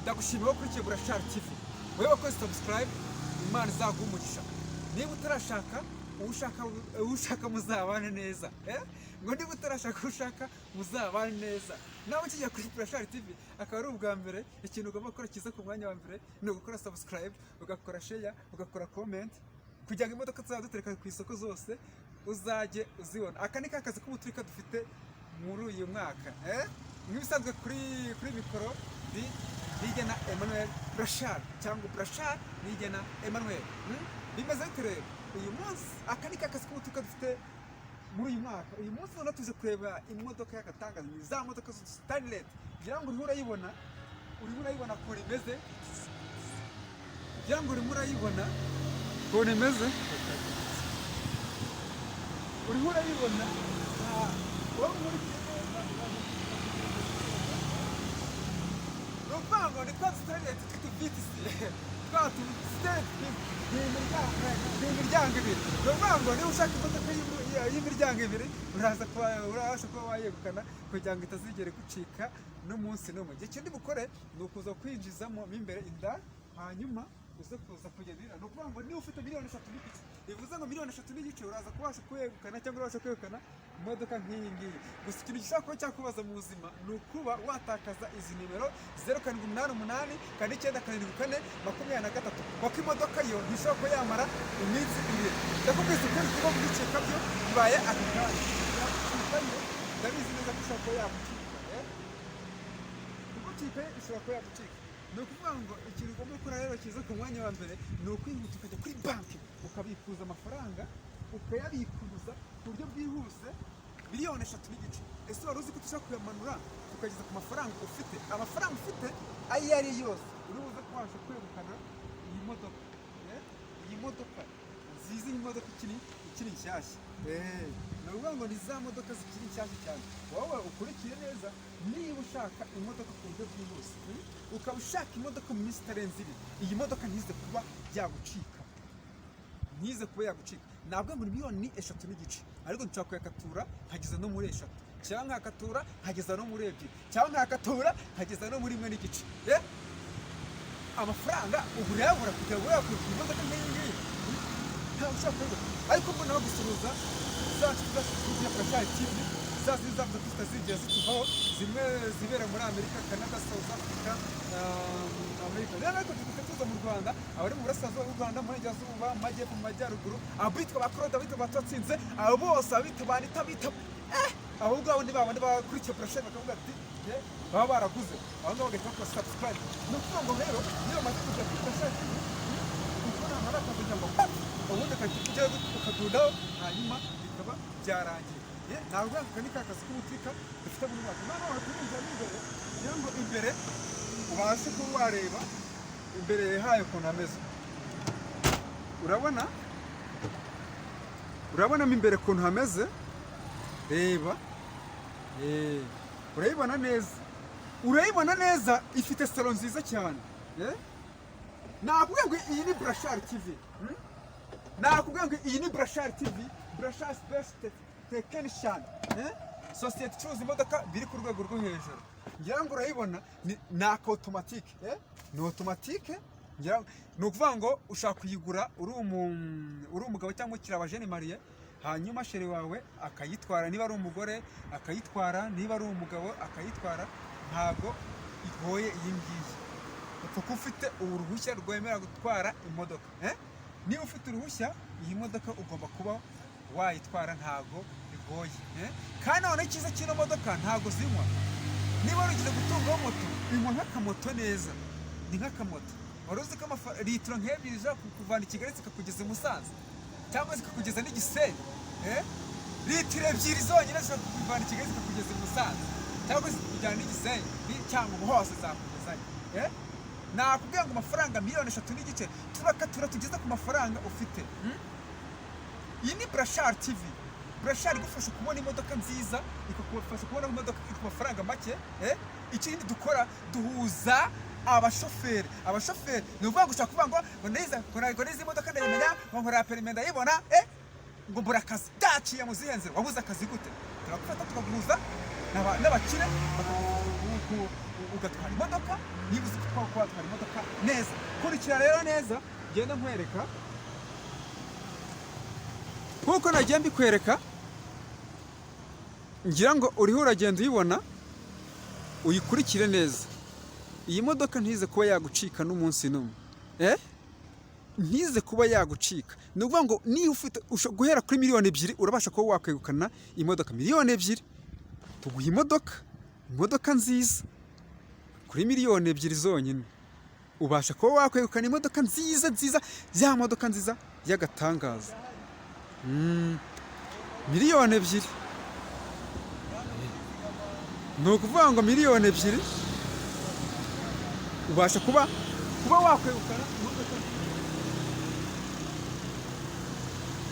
Ndagushimiye wakurikiye Burashari TV. Wowe wakoze subscribe, Imana izaguha umugisha. Niba utarashaka uwo ushaka, uwo ushaka muzabane neza, eh? Ngo niba utarashaka uwo ushaka muzabane neza. Nawe ukijya kuri Burashari TV akaba ari ubwa mbere, ikintu ugomba gukora cyiza ku mwanya wa mbere ni ugukora subscribe, ugakora share, ugakora comment, kugira ngo imodoka tuzajya dutereka ku isoko zose uzajye uzibona. Aka ni ka kazi k'ubuturika dufite muri uyu mwaka, eh? Nk'ibisanzwe kuri mikoro ndi Niyigena Emmanuel Brashar, cyangwa Brashar Niyigena Emmanuel. Bimeze bite rero uyu munsi? Aka ni ka kazi k'ubuturika dufite muri uyu mwaka. Uyu munsi noneho tuje kureba imodoka y'agatangaza, ni za modoka Starlet. Ngira ngo urimo urayibona, urimo urayibona ukuntu imeze. Ngira ngo urimo urayibona ukuntu imeze, urimo urayibona. Wowe nkurikiye neza, ni ukuvuga ngo ni twa Starlet tw'utuvitisi, twa Starlet ni imiryango ibiri. Ni ukuvuga ngo niba ushaka imodoka y'imiryango ibiri, uraza kuba urabasha kuba wayegukana kugira ngo itazigera igucika n'umunsi n'umwe. Igihe kindi bukore ni ukuza kwinjizamo mo imbere inda, hanyuma uze kuza kugenda. Ni ukuvuga ngo niba ufite miliyoni 3.5, bivuze ngo miliyoni 3.5 uraza kubasha kuyegukana cyangwa urabasha kwegukana imodoka nk'iyi ngiyi. Gusa ikintu gishobora kuba cyakubaza mu buzima ni ukuba watakaza izi nimero 0788 497 423, kuko imodoka yo ntishobora kuba yamara iminsi 2. Ndakubwiza ukuri, kuba kubicika byo bibaye aka kanya, yagucika yo. Ndabizi neza ko ishobora kuba yagucika, eh? Kugucika yo ishobora kuba yagucika. Ni ukuvuga ngo ikintu ugomba gukora rero kiza ku mwanya wa mbere ni ukwihuta ukajya kuri banki ukabikuza amafaranga, ukayabikuza ku buryo bwihuse, miliyoni 3.5. Ese wari uzi ko dushobora kuyamanura tukageza ku mafaranga ufite? Amafaranga ufite ayo ari yo yose, uri buze kubasha kwegukana iyi modoka, eh? Iyi modoka nziza, iyi modoka ikiri nshyashya. Ni ukuvuga ngo ni za modoka zikiri nshyashya cyane. Wowe ukurikiye neza, niba ushaka imodoka ku buryo bwihuse, ukaba ushaka imodoka mu minsi itarenze 2, iyi modoka ntize kuba yagucika, ntize kuba yagucika. Ntabwo ngo ni miliyoni 3.5, ariko nshobora kuyakatura nkageza no muri 3, cyangwa nkakatura nkageza no muri 2, cyangwa nkakatura nkageza no muri 1.5, eh? Amafaranga ubu urayabura kugira ngo yakure imodoka nk'iyi ngiyi? Ntabwo ushobora kuyibona. Ariko mbona bagusuhuza za nshuti zacu zikurikiye Burashari TV, za zindi zavuze ko zitazigera zituvaho, zimwe zibera muri Amerika, Canada, South Africa, Amerika rero. Ariko tugahita tuza mu Rwanda, abari mu burasirazuba bw'u Rwanda, mu burengerazuba, mu majyepfo, mu majyaruguru, abitwa ba Claude, abitwa ba Turatsinze, abo bose, abitwa ba Anita, abitwa abo ngabo ni babandi bakurikiye Burashari bakavuga ati baba baraguze, abo ngabo bagahita bakora subscribe. Ni ukuvuga ngo rero niyo bamaze kujya kuri Burashari TV, ukabona ahantu hari akazu ngo pap, ubundi ukahita ujyayo ukadundaho, hanyuma bikaba byarangiye. Ntabwo aka ni ka kazi k'ubutika dufite muri mwaka. Noneho turinjira mo imbere kugira ngo imbere ubashe kuba wareba imbere hayo ukuntu hameze. Urabona, urabonamo imbere ukuntu hameze. Reba, urayibona neza, urayibona neza. Ifite salon nziza cyane, eh? Nakubwiye ngo iyi ni Burashari TV, Nakubwiye ngo iyi ni Burashari TV, Burashari Space Technician, eh? Sosiyete icuruza imodoka biri ku rwego rwo hejuru. Ngira ngo urayibona, ni aka automatique, eh? Ni automatique. Ngira ni ukuvuga ngo ushaka kuyigura uri umugabo cyangwa ukiri aba jeunes mariés, hanyuma chéri wawe akayitwara, niba ari umugore akayitwara, niba ari umugabo akayitwara. Ntabwo igoye iyi ngiyi, upfa kuba ufite uruhushya rwemera gutwara imodoka, eh? Niba ufite uruhushya, iyi modoka ugomba kuba wayitwara, ntabwo bigoye, eh? Kandi noneho icyiza cy'ino modoka, ntabwo zinywa. Niba warigeze gutungaho moto, inywa nk'akamoto neza, ni nk'akamoto. Wari uzi ko litiro nk'ebyiri zishobora kukuvana i Kigali zikakugeza i Musanze cyangwa zikakugeza n'igisenyi, eh? Litiro 2 zonyine zishobora kukuvana i Kigali zikakugeza i Musanze cyangwa zikakujyana n'igisenyi cyangwa hose zakugezayo, eh? Nakubwira ngo amafaranga miliyoni 3.5, turakatura tugeze ku mafaranga ufite, Iyi ni Burashari TV. Burashari igufasha kubona imodoka nziza, ikagufasha kubona imodoka ku mafaranga make, eh? Ikindi dukora, duhuza abashoferi. Abashoferi, ni ukuvuga ngo ushobora kuvuga ngo nize imodoka ndayimenya, ngo nkora permis ndayibona, eh? Ngo mbura akazi. Byaciye mu zihe nzira? Wabuze akazi gute? Turagufata tukaguhuza n'abakire. Ugatwara imodoka niba uzi ko watwara imodoka neza. Kurikira rero neza, ngenda nkwereka nk'uko nagiye mbikwereka. Ngira ngo uriho uragenda uyibona, uyikurikire neza. Iyi modoka ntize kuba yagucika n'umunsi n'umwe, ntize kuba yagucika. Ni ukuvuga ngo niba ufite guhera kuri 2 miliyoni urabasha kuba wakwegukana imodoka. 2 miliyoni tuguha imodoka, imodoka nziza. Kuri 2 miliyoni zonyine ubasha kuba wakwegukana imodoka nziza nziza, ya modoka nziza y'agatangaza. 2 miliyoni, ni ukuvuga ngo 2 miliyoni ubasha kuba wakwegukana imodoka nziza.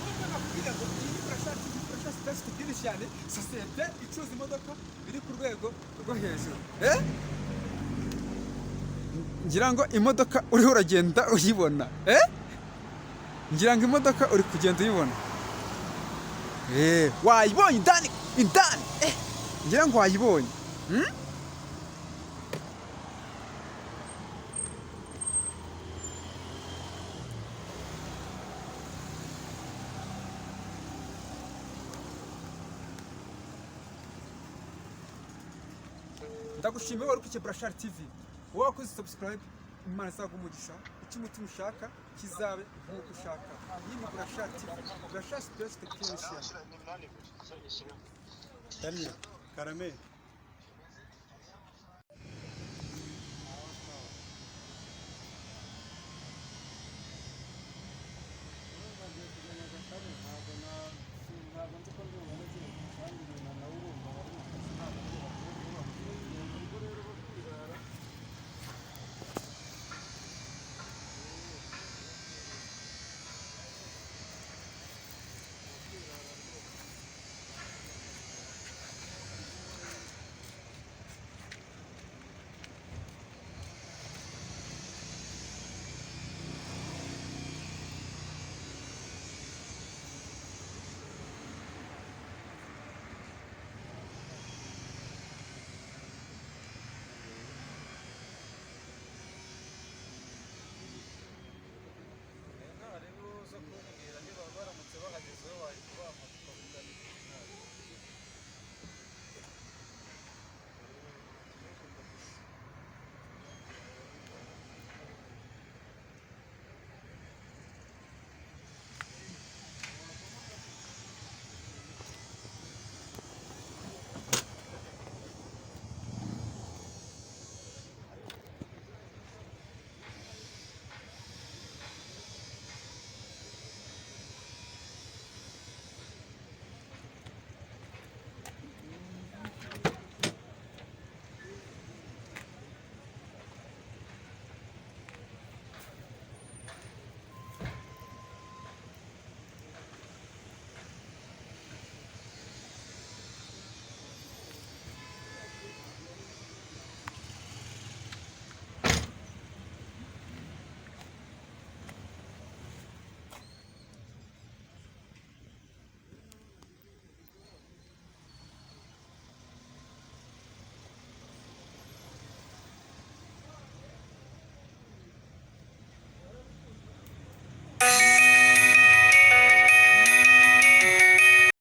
Nk'uko nakubwira ngo iyi ni Burashati, Burashati Best cyane, sosiyete icuruza imodoka biri ku rwego rwo hejuru. Ngira ngo imodoka uriho uragenda uyibona. Ngira ngo imodoka uri kugenda uyibona. Wayibonye indani indani. Ngira ngo wayibonye. Ndagushimiye wari ukurikiye Burashari TV, wowe wakoze subscribe. Imana izaguha umugisha, icyo umutima ushaka kizabe nk'uko ushaka. Iyi ni Burashari TV, Burashari Best Technician. Daniel, Karame.